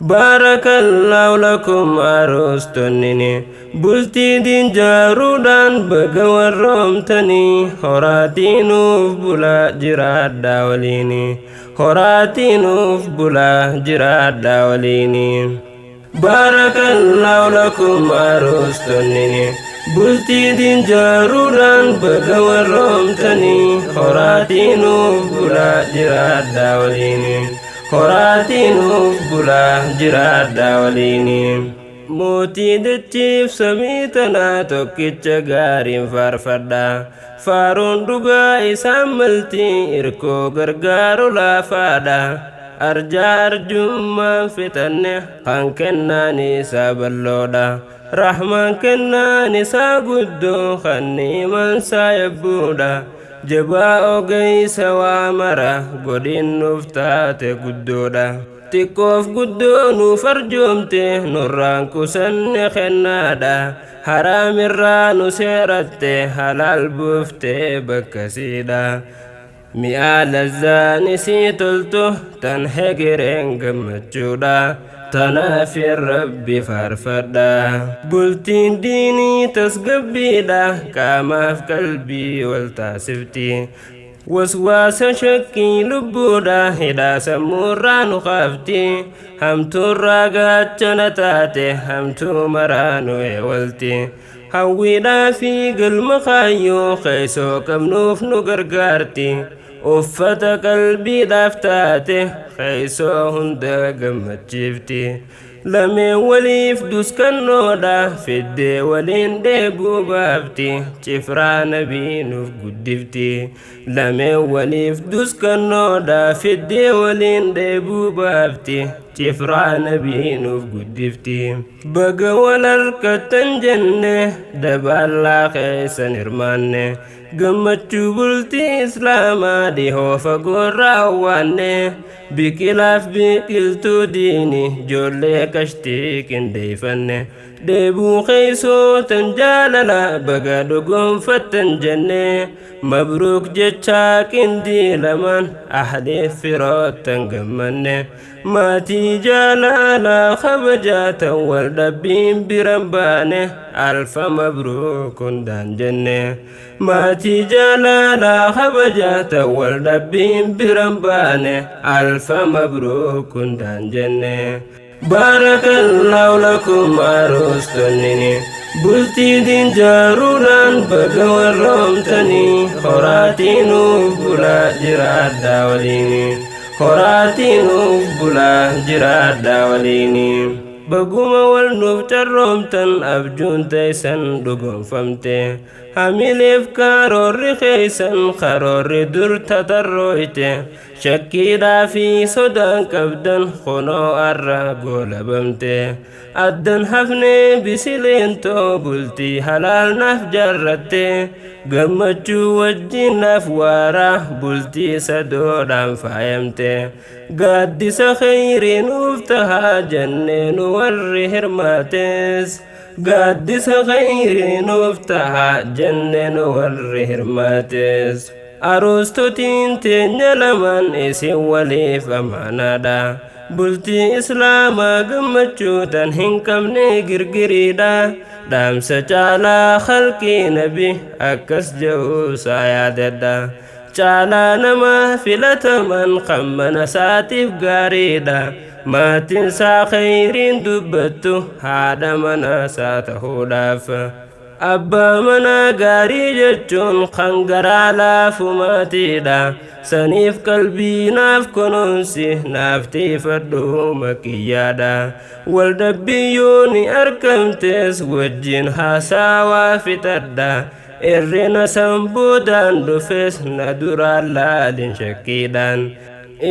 Baarakallaahu lakum aroostonnini bultii diin jaaruudhaan baga warroomtanii horaatii nuuf bulaa jiraadhaa waliini horaatii nuuf bulaa jiraadhaa waliini. Baarakallaahu lakum aroostonnini bultii diin jaaruudhaan baga warroomtanii horaatii nuuf bulaa jiraadhaa waliini. Horaatii nuuf bulaa jiraadhaa waliini. Mootii dachiif samii tanaa tokkicha gaariin faarfadha. Faaruun dhugaa isaan malti irkoo gargaaru laafaadha. Arjaa arjummaan fixanne kan kennaan isaa bal'oodha. Rahmaan kennaan isaa guddoo kan ni'imansaa yabbuudha. Jabaa ogeessa waa mara godhin nuuf taate guddoodha. Xiqqoof guddoo nuuf arjoomte nurraan qusanne kennaadha. Haraamirraa nu seeratte halaal buuftee bakkasiidha. Mi'aa lazzaan isii toltu tan hegereen gammachuudha. Tanaaf Rabbi faarfadha. Bultiin diinii tasgabbiidha. Qaamaaf qalbii wal taasifti. Waswaasa shakkii lubbuudha. Hidhaa sammuurraa nu kaafti. Hamtuurraa gaachana taate hamtuu maraa nu eewalti. Hawwiidhaa fi galma kaayyoo keessoo qabnuuf nu gargaarti. Uffata qalbiidhaaf taate keessoo hunda gammachiifti. Lameen waliif duskannoodha fiddee waliin dheebuu baafti. Cifraa nabii nuuf guddifti. Lameen waliif duskannoodha fiddee waliin dheebuu baafti. Cifraa nabii nuuf guddifti. Baga wal harkattan jenne dabaallaa keessan hirmaanne. Gammachuu bultii islaamaa dhihoo fagoorraa hawwaanne. Biqilaaf biqiltuu diini ijoollee qashtii qindeeffanne. Dheebuu keessoo tan jaalala baga dhugoonfattan jenne. Mabruuk jechaa qindii lamaan ahliif firoottan gammanne. Maatii jaalalaa kabajaa tan wal dhabbiin biran baane alfa mabruuk hundaan jenne. Maatii jaalalaa kabajaa tan wal dhabbiin biran baane alfa mabruuk hundaan jenne. Baarakallaahu lakum aroostonnini bultii diin jaaruudhaan baga warroomtanii horaatii nuuf bulaa jiraadhaa waliini. Horaatii nuuf bulaa jiraadhaa waliini. Baguma wal nuuf carroomtan abjuun teessan dhugoonfamte. Hamileef karoorri keessan karoorri dur tatarrooyte. Shakkiidhaa fi sodaan qabdan kunoo arra goolabamte. Addan hafnee bisileentoo bultii halaal naaf jaarratte. Gammachuu wajjin naaf waaraa bultii sadoodhaan faayamte. Gaaddisa kheyrii nuuf tahaa jennee nu warri hirmaates. Gaaddisa kheyrii nuuf tahaa jennee nu warri hirmaates. Aroostotiin teenya lamaan isin waliif amaanaadha. Bultii islaamaa gammachuu tan hin qabne girgiriidha. Dhaamsa caalaa khalqii nabi akkas je'uusaa yaadadha. Caalaa nama filataman kan mana isaatiif gaariidha. Maatiin isaa kheyriin dubbattu haadha mana isaa ta'uudhaaf. Abbaa manaa gaarii jechuun kan garaa laafu maatiidha. Saniif qalbii naaf kunuunsi naaf tiifadhu makiyyaadha. Wal dhabbiyyuu ni argamtes wajjin haasawaa fixadha. Irrina sambuudhaan dhufes na duraan laalin shakkiidhaan.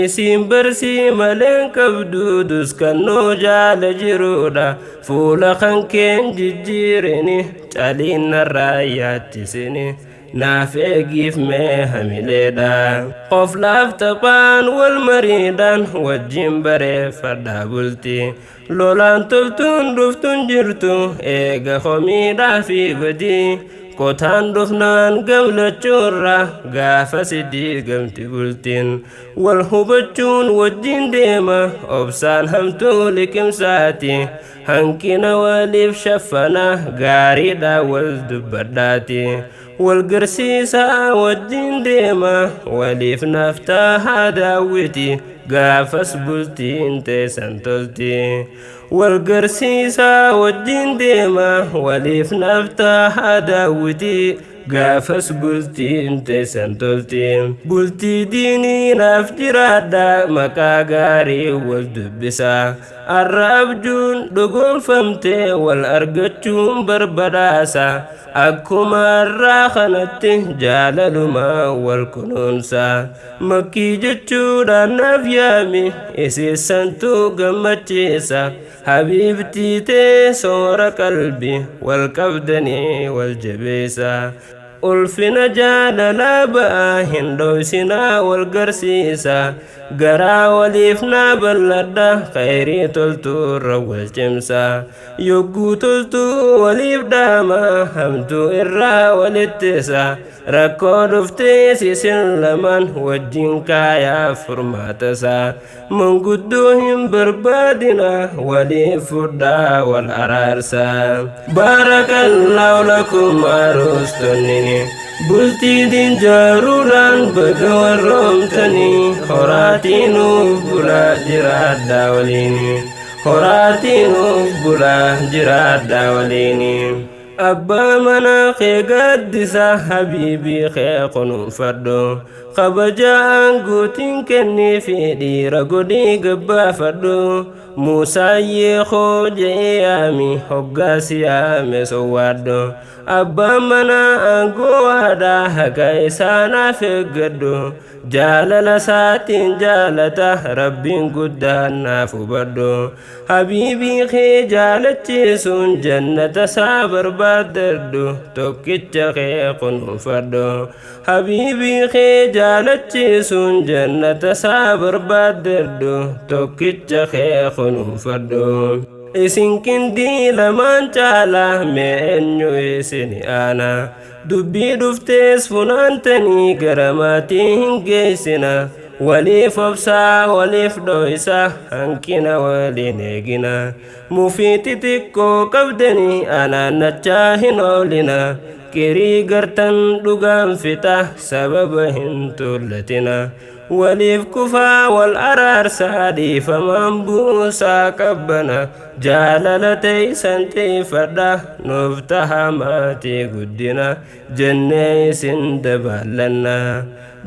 Isin barsii maleen qabdu duskannoo jaala jiruudha. Fuula kan keen jijjiirini caliin narraa yaachisini. Naaf eegiif mee hamileedha. Qoflaaf taphaan wal mariidhaan wajjin bareeffadhaa bulti. Lolaan toltuun dhuftuun jirtu eega komiidhaa fi badii. Qotaan dhufnaan gamlachuurra gaafa si diigamti bultiin. Wal hubachuun wajjin deema obsaan hamtuu liqimsaati. Hanqina waliif shaffana gaariidha wal dubbadhaati. Wal garsiisaa wajjin deema waliif naftaa haa daawwiti gaafas bultiin teessan tolti. Wal garsiisaa wajjin deema waliif naftaa haa daawwiti gaafas bultiin teessan tolti. Bultii diinii naaf jiraadha maqaa gaarii wal dubbisa. Arra abjuun dhugoonfamte wal argachuun barbadaasa. Akkuma har'aa kanatti jaalaluma wal kunuunsa. Makkii jechuudhaan naaf yaami isiisantu gammachiisa. Habiibtii tee soora qalbi wal qabdanii wal jabeessa. Ulfina jaalalaa ba'aa hin dhoysinaa wal garsiisa. Garaa waliif naa bal'adha khayrii toltuurra wal cimsa. Yogguu toltuu waliif dhaama hamtuu irraa walittisa. Rakkoo dhuftees isin lamaan wajjin kaayaa furmaatasa. Manguddoo hin barbaadina waliif fudhaa wal araarsa. Baarakallaahu lakum aruustonni. Bultii diinjaaruudhaan baga warroomtanii horaatii nuuf bulaa jiraadhaa waliin. Horaatii nuuf bulaa jiraadhaa waliin. Abbaa manaa kee gaaddisa habiibii kee kunuunfadhu. Kabaja aanguutiin kennii fi dhiira godhii gabbaafadhu. Muusaayyee koo je'ee yaami hoggaas yaame sowwaadhu. Abbaan manaa aangoo waadhaa haqa isaanaaf eeggadhu. Jaalala isaatiin jaalata rabbiin guddaan naaf hubadhu. Habiibii kee jaalachiisuun jannata isaa barbaaddadhu tokkicha kee kunuunfadhu. Habiibii kee jaalachiisuun jannata isaa barbaaddadhu tokkicha kee kunuunfadhu. Isin qindii lamaan caalaa mee eenyu isin aana. Dubbii dhuftees funaantanii gara maatii hin geessina. Waliif obsaa waliif dho'isa hanqina waliin eegina. Mufii xixiqqoo qabdanii anaannachaa hin oolina. Qirii gartan dhugaan fixa sababa hin tuullatina. Waliif kufaa wal araarsaa dhiifamaan buusaa qabbana. Jaalala teeysan tiifadha nuuf taha maatii guddina jennee isin dabaallanna.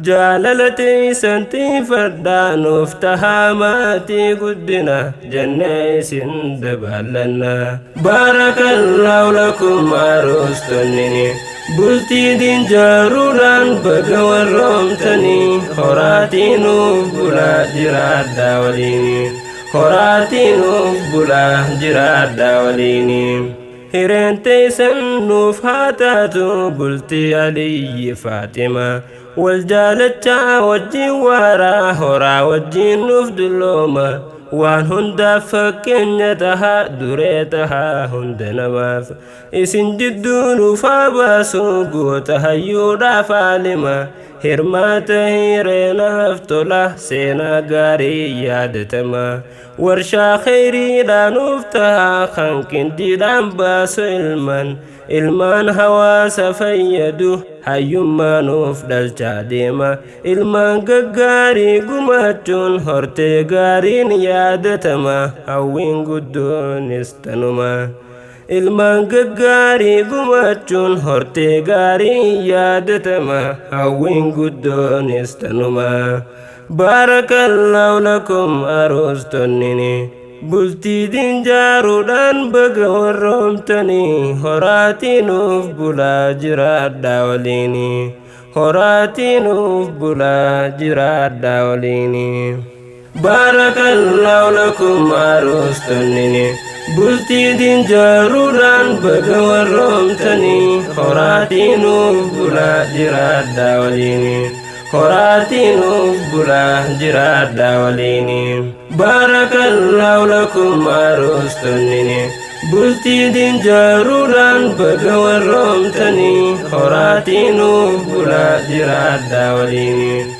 Jaalala teeysan tiifadha nuuf taha maatii guddina jennee isin dabaallanna. Baarakallaahu lakum aruustonni. Bultii diinjaaruudhaan baga warroomtanii horaatii nuuf bulaa jiraadhaa waliin. Horaatii nuuf bulaa jiraadhaa waliin. Hireen teessan nuuf haa taatu bultii Aliyyi Faaxima. Wal jaalachaa wajjin waaraa horaa wajjin nuuf dullooma. Waan hundaaf fakkeenya taha duree taha hunda namaaf. Isin jidduu nuuf haa baasu goota hayyuudhaaf aalima. Hirmaata hireenaaf tola seenaa gaarii yaadatama. Warshaa kheyriidhaa nuuf taha kan qindiidhaan baasu ilmaan. Ilmaan hawaasa fayyadu hayyummaa nuuf dhalchaa deema. Ilmaan gaggaarii gumaachuun hortee gaariin yaadatama. Hawwiin guddoonis tanuma. Ilmaan gaggaarii gumaachuun hortee gaariin yaadatama. Hawwiin guddoonis tanuma. Baarakallaahu lakum aruustonni. Bultii diinjaaruudhaan baga warroomtanii horaatii nuuf bulaa jiraadhaa waliin. Horaatii nuuf bulaa jiraadhaa waliin. Baarakallaahu lakum aruustonni. Bultii diinjaaruudhaan baga warroomtanii horaatii nuuf bulaa jiraadhaa waliin. Horaatii nuuf bulaa jiraadhaa waliin. Baarakallaahu lakum aruustonni. Bultii diinjaaruudhaan baga warroomtanii horaatii nuuf bulaa jiraadhaa waliin.